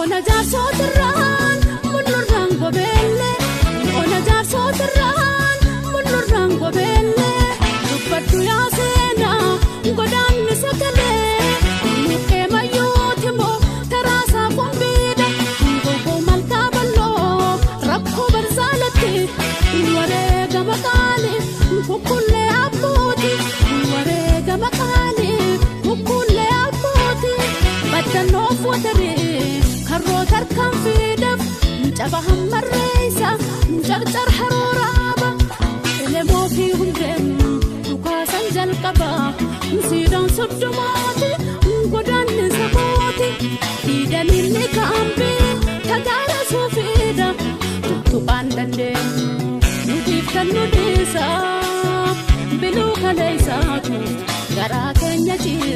Ona jaarsootirraan mullurraan gobeelle ona jaarsootirraan mullurraan gobeelle dubbadhu yaa seenaa godaanni sagalee mukkee mayyooti moo taraasaa qumbiidha goggoo malkaa bal'oo rakkoo barzaalatti wareegama qaalii kukkullee abbooti wareegama qaalii kukkullee abbooti baddannoo fuutaree karroota harkaan fiidaf caba hammarreessa carcar harooraaba elemoo fi hundeen dhukaasan jalqaba siidaan soddomaati godaanni sabooti diidamiinni kaambii tagaara suufiidha tuttuqaan dandeenyu nutiif kan nu dhiisa biluu kaleessaatu garaa keenya ciisa.